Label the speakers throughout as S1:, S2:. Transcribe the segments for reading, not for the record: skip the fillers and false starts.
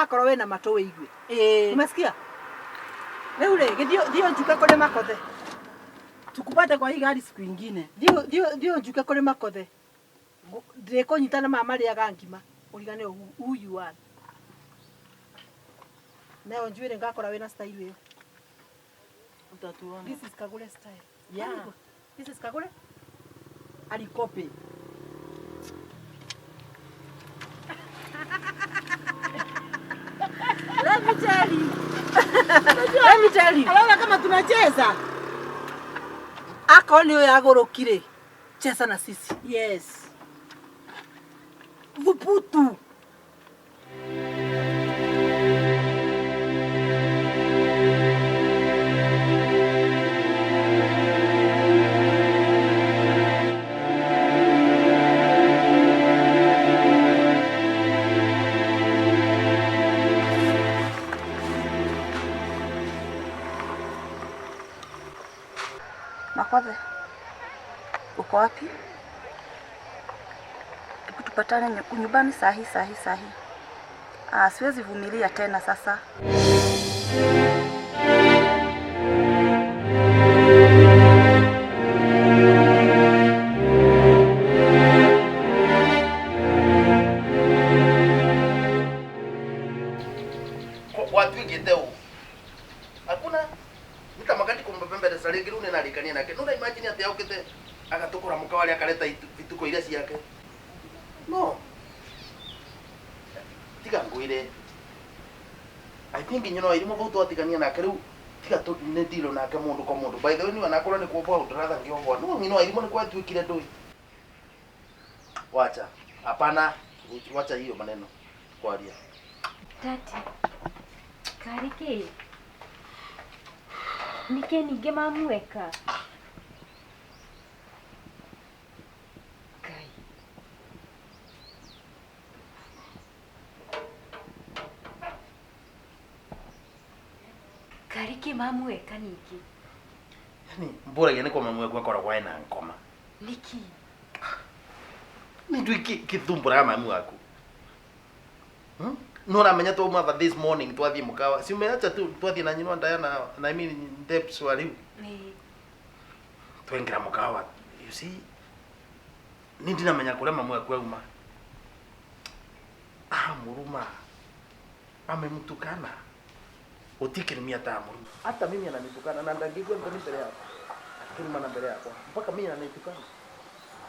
S1: Akorwo wĩna matũ wĩigue.
S2: Ĩĩ.
S1: Umesikia? Rĩu rĩ, gĩthiĩ thiĩ ũnjuke kũrĩ Makothe.
S2: Tukupate kwa hii gari siku ingine.
S1: Thiĩ ũnjuke kũrĩ Makothe. Ndĩkũnyita na maya marĩaga ngima. Ũrigane who you are. Nayo njuĩrĩ ngakora wĩna style ĩyo.
S2: Utatuona.
S1: This is Kagure style.
S2: Yeah.
S1: This is Kagure.
S2: Alikopi.
S1: Let me tell you. Let me tell you.
S2: Anaona kama tunacheza.
S1: Akorwo nĩ ũyũ agũrũki rĩ, cheza na sisi.
S2: Yes.
S1: Thubutu.
S3: Makothe, uko wapi? Hebu tupatane nyumbani sahi sahi sahi. Ah, siwezi vumilia tena sasa.
S4: Gwatuĩkĩte ũũ hakuna nita makati kũmbembembereca rĩngĩ rĩu nĩnarĩkania nake no imagine atĩ aũkĩte agatũkũra mũka warĩa akareta ituko iria ciake no tiga ngwĩre. I think nyino irimũ vau twatigania nake rĩu tiga tu nĩ deal nake mũndũ kwa mũndũ. By the way, niĩ onakorwo nĩ kuoboa ndĩratha ngĩoboa no nyino irimũ nĩ kwatuĩkire ndũĩ. Wacha hapana, wacha hiyo maneno kwaria.
S5: Tati, karĩ kĩ? Nĩkĩ ningĩ mamweka? Ngai. Karĩ kĩ mamweka ningĩ?
S4: Yani mbũragia nĩ kwa mamu waku akoragwo ena ngoma.
S5: Nĩkĩ?
S4: Nĩ ndũĩ kĩthumbũraga mamu waku. No ũramenya twauma this morning twathiĩ mũkawa si umeacha tu twathiĩ na nyinwa Diana na I mean Debs wa rĩu.
S5: Ĩĩ.
S4: Twaingĩra mũkawa, you see, nĩ ndinamenya kũrĩa mamu waku auma amũruma amemtukana utikirumia ta amũruma hata mimi ananitukana na ndangĩigua thoni mbere yakwa akirumana mbere yakwa mpaka mimi ananitukana.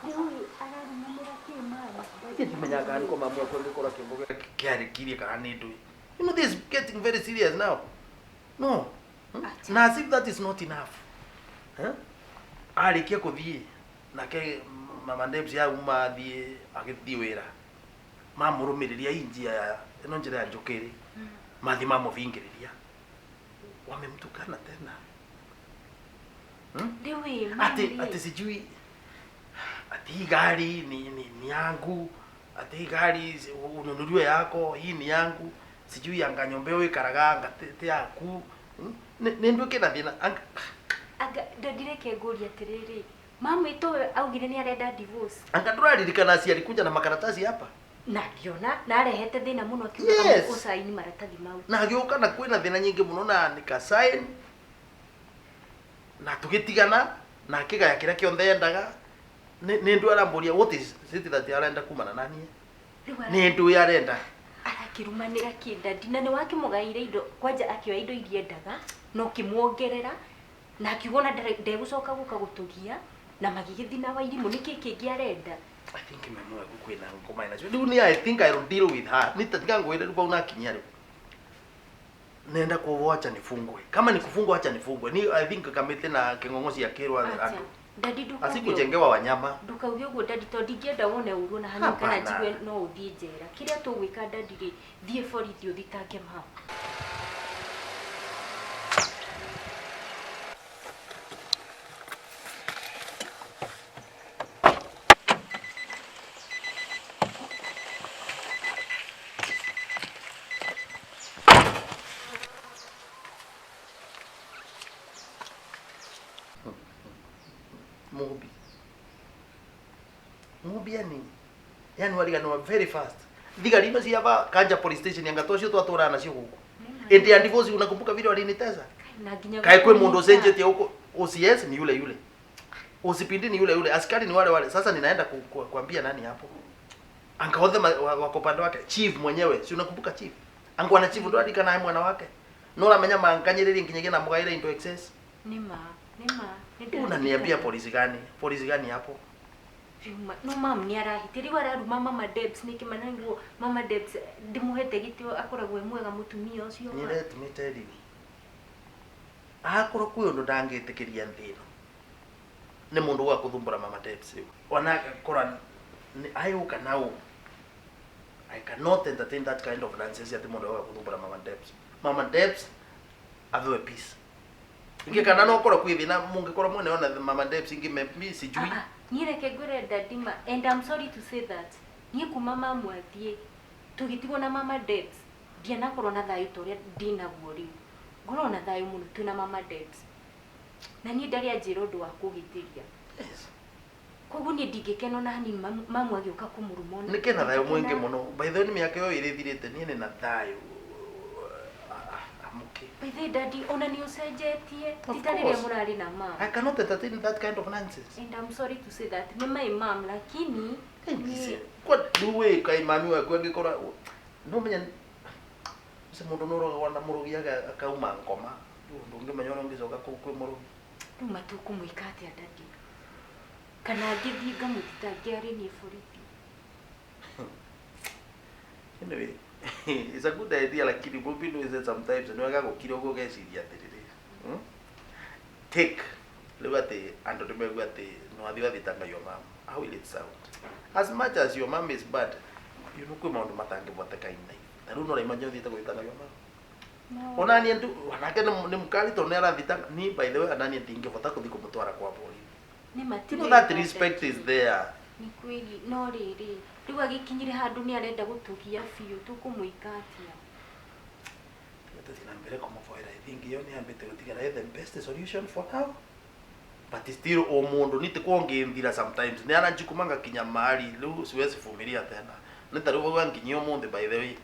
S5: Rĩu ararumanĩra kĩ mami?
S4: Niĩ ndimenyaga kana nĩko mamu wakwa angĩkorwo akĩmbuga kĩarĩkirie kana nĩ ndũĩ. You know this is getting very serious now. No. Na as if that is not enough. Huh? Arĩkia kũthiĩ nake mama Debs auma athiĩ agĩthiĩ wĩra mamũrũmĩrĩria hii njia ya ĩno njĩra ya njũkĩrĩ mathiĩ mamũbingĩrĩria wamemtukana tena. Hmm?
S5: Rĩu ĩ
S4: Ati
S5: mami
S4: ati
S5: rĩ?
S4: sijui ati hii gari ni yangu, ati hii gari ununuliwe yako, hii ni yangu, sijui anga nyomba ĩyo wĩikaraga anga ti yaku. Hmm? Nĩ nduĩke na thĩna
S5: Anga dadi reke ngũrie atĩrĩrĩ. Mami to augire nĩ arenda divorce.
S4: Anga ndũraririkana aciari kuja na makaratasi hapa
S5: Na ngĩona na arehete thĩna mũno akiuga
S4: Yes.
S5: ũcaini maratathi mau.
S4: Na agĩũka na kwĩna thĩna nyingĩ mũno na nikasign na tũgĩtigana na akĩgaya kĩrĩa kĩothe endaga. Nĩ ndũ arambũria what is it that arenda kumana na niĩ?
S5: Rĩu
S4: Nĩ ndũ arenda.
S5: Arakĩrumanĩra kĩ dadi na nĩ wakĩmũgaĩire indo kwanja akĩoya indo iria endaga na ũkĩmuongerera na akiuga ona ndegũcoka gũka gũtũgia na magĩgĩthiĩ na Wairimũ nĩkĩ kĩngĩ arenda?
S4: I think mami waku kwĩna ngoma ĩnacio rĩu ni I think I will deal with her. Nitatika ngwĩre rĩu vau nakinyia rĩu nenda kuovo acha nifungwe kama ni kufungwa acha nifungwe ni I think kamĩtĩ na kĩng'ong'o ciakĩrwo
S5: Acha.
S4: andũ
S5: Dadi ndũkauge ũguo.
S4: asikujengewa wanyama.
S5: Ndũkauge ũguo dadi tondũ ndingĩenda wone ũru ona hanini kana
S4: Hapana.
S5: njigue no ũthiĩ njera. Kĩrĩa tũgwĩka dadi rĩ, thiĩ borithi ũthitange mama.
S4: Mubi. Mubi yani. Yani waliganwa very fast. Thigari ino cia ba Kanja police station anga tocio twatũraga nacio gũkũ. Ĩndĩ ya divorce unakumbuka vile walinitesa?
S5: Na nginya
S4: Kae kwe mundu
S5: gũkũnyita.
S4: ucenjetie huko OCS ni yule yule. OCPD ni yule yule, askari ni wale wale. Sasa ninaenda kuambia nani hapo? Anga othe wako pande wake, chief mwenyewe. Si unakumbuka chief? Angwa na chief ndo alika naye mwana wake. No ramenya manganyiririe nginyagia na mugaire into excess.
S5: Nĩ ma, nĩ ma. Nĩ ndĩraririkana.
S4: Unaniambia polisi gani? Polisi gani hapo?
S5: Rĩu no mam nĩ arahĩtia rĩu araruma mama Debs nĩkĩ mananguo mama Debs ndĩmũhete gĩtĩo akoragwo e mwega mũtumia ũcio
S4: Ni
S5: ma.
S4: let me tell you. Akorwo kwĩ ũndũ ndangĩtĩkĩria nthĩ ĩno nĩ mũndũ wa kũthumbũra mama Debs rĩu. Ona akora ayũka na ũ. I cannot entertain that kind of nonsense atĩ mũndũ wa kũthumbũra mama Debs. Mama Debs athwe peace. Ingĩ kana no korwo kwĩ thĩna mũngĩkorwo mwene ona mama Debs ingĩ mi sijui.
S5: Ah, ah, niĩ reke ngwĩre daddy ma and I'm sorry to say that niĩ kuma mamu athiĩ tũgĩtigwo na mama Debs ndianakorwo na thayũ ta ũrĩa ndĩnaguo rĩu ngorwo na thayũ mũno twĩna mama Debs na niĩ ndarĩ anjĩra ũndũ wa kũhĩtĩria.
S4: Yes.
S5: Koguo niĩ ndingĩkena ona hanini mamu agĩũka kũmũruma ona
S4: Nĩ kena thayũ mũingĩ
S5: ndingĩkena.
S4: mũno. By the way nĩ mĩaka ĩyo ĩrĩthirĩte niĩ nĩ na thayũ amũke.
S5: By the way, daddy ona nĩ ũcenjetie
S4: Of
S5: ti ta rĩrĩa
S4: course.
S5: mũrarĩ na mam.
S4: I cannot entertain that kind of nonsense.
S5: And I'm sorry to say that nĩ my mom lakini niĩ
S4: Kwa rĩu wĩ kaĩ mami waku angĩkorwo no menya ũcio mũndũ nĩ ũrogagwo na mũrogi akauma ngoma. Rĩu ndũngĩmenya ũrĩa ũngĩcoka kũu kwĩ mũrogi.
S5: Rĩu matũkũmwĩka atĩa daddy? Kana ngĩthiĩ ngamũthitange arĩ niĩ borithi?
S4: Anyway, it's a good idea lakini Bobby knows that sometimes nĩ wega gũkira ũguo ũgeciria atĩrĩrĩ. Take rĩu atĩ andũ nĩ megua atĩ nĩ wathiĩ wathitanga your mom. How will it sound? As much as your mom is bad, you know kwĩ maũndũ matangĩboteka in life. Ta rĩu no ũraimagine ũthiĩte gũthitanga your mom.
S5: No.
S4: Onanie ndu onake nĩ mũkali tondũ nĩ arathitanga. Ni by the way ananie ndingĩbota gũthiĩ kũmũtwara kwa borithi.
S5: Nĩ
S4: You
S5: matirĩ
S4: know that
S5: tha
S4: respect
S5: daddy.
S4: is there.
S5: Nĩ kweli no rĩrĩ rĩu agĩkinyire handũ nĩ arenda gũtũgia biũ tũkũmwĩka atĩa?
S4: Tũthiĩ na mbere kũmũboera. I think iyo nĩ yambĩte gũtigara the best solution for now. But still o mũndũ nĩ tĩkwongĩnthira sometimes. Nĩ aranjukuma ngakinya mahali rĩu siwezi vumilia tena. Nĩ ta rĩu vau anginyia ũmũthĩ by the way.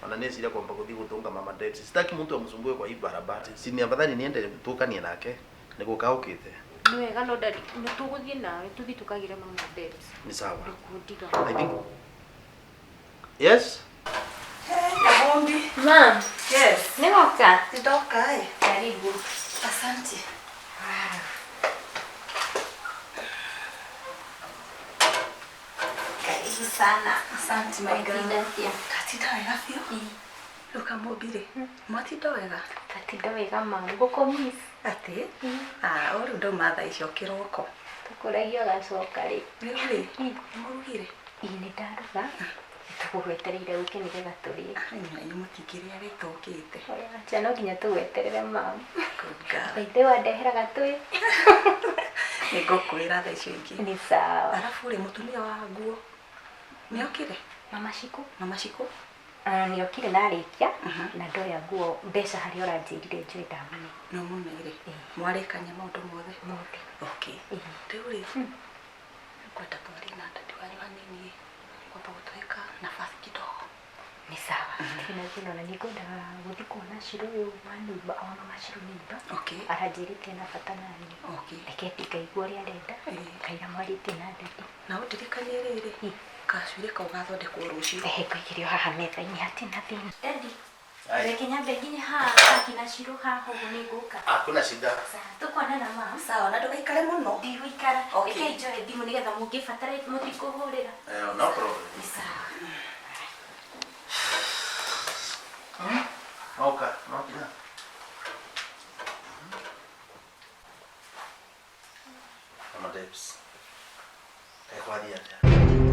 S4: Ona nĩeciria kwamba gũthiĩ gũtũnga mama Debs. Sitaki mtu amsumbue kwa hii barabara. Si ni afadhali niende tukanie nake nĩguo kaũkĩte.
S5: Nĩ wega no daddy nĩ tũgũthiĩ nawe tũthiĩ tũkagĩre mama Debs.
S4: Ni sawa.
S5: Ndũkũndiga.
S4: I think. Yes?
S3: Kabombi.
S5: Mam,
S3: Yes.
S5: nĩ woka?
S3: Ndoka eh.
S5: Karibu.
S3: Asante.
S5: Karibu sana.
S3: Asante my girl.
S5: Watinda atĩa?
S3: Katinda wega biũ. Rĩu Kamũmbi-rĩ, mwatinda wega?
S5: Katinda wega mam, ngũkũ miss.
S3: Atĩ? Ah, o rĩu ndauma thaa icio kĩroko.
S5: Tũkũragia ũgacoka rĩ.
S3: Rĩu rĩ, nĩ mũrugire?
S5: Ĩ nĩ ndaruga. Tũgũgwetereire ũke nĩgetha tũrĩe.
S3: Ai, na inyuĩ mũtingĩrĩa rĩ tũkĩte.
S5: Oya, acha no nginya tũgweterere mam.
S3: Good girl.
S5: By the way wandehera gatũĩ.
S3: Nĩ ngũkwĩra thaa icio ingĩ.
S5: Nĩ sawa.
S3: Arabu rĩ, mũtumia wa nguo nĩ okire?
S5: Mama Shiko?
S3: Mama Shiko?
S5: Nĩ okire na arĩkia na ndoya nguo mbeca harĩa ũranjĩrire njoe ndamũne.
S3: Nĩ ũmũneire? Mwarĩkania maũndũ mothe?
S5: Mothe.
S3: Okay. Rĩu rĩ, ngwenda twarie na dadi wanyu hanini kwamba gũtwĩka nafasi kidogo.
S5: Nĩ sawa. Tina thĩna ona nĩngwenda gũthiĩ kuona Shiro ũyũ wa neighbor, wa mama Shiro neighbor.
S3: Okay.
S5: Aranjĩrĩte ena bata naniĩ.
S3: Okay.
S5: Reke thiĩ ngaigua ũrĩa arenda. Kaira mwarĩtie na dadi.
S3: Na ũndirikanie rĩrĩ, gacuire kau gathondekwo rũciũ.
S5: Ehe, ngaigĩrĩo haha metha-inĩ hatirĩ na thĩna. Dadi,
S4: Aye.
S5: reke nyambe nginye haha akina Shiro haha ũguo nĩ ngũka.
S4: Hakuna shida.
S5: Sawa, tũkuonana mam.
S3: Sawa, na ndũgaikare mũno.
S5: Ndigũikara.
S3: Okay.
S5: Reke njoe thimũ nĩgetha mũngĩbatara mũtikũhũrĩra.
S4: No problem.
S5: Nĩ sawa.
S4: Okay, no kinya. Mama Debs. Kaĩ kwathiĩ atĩa?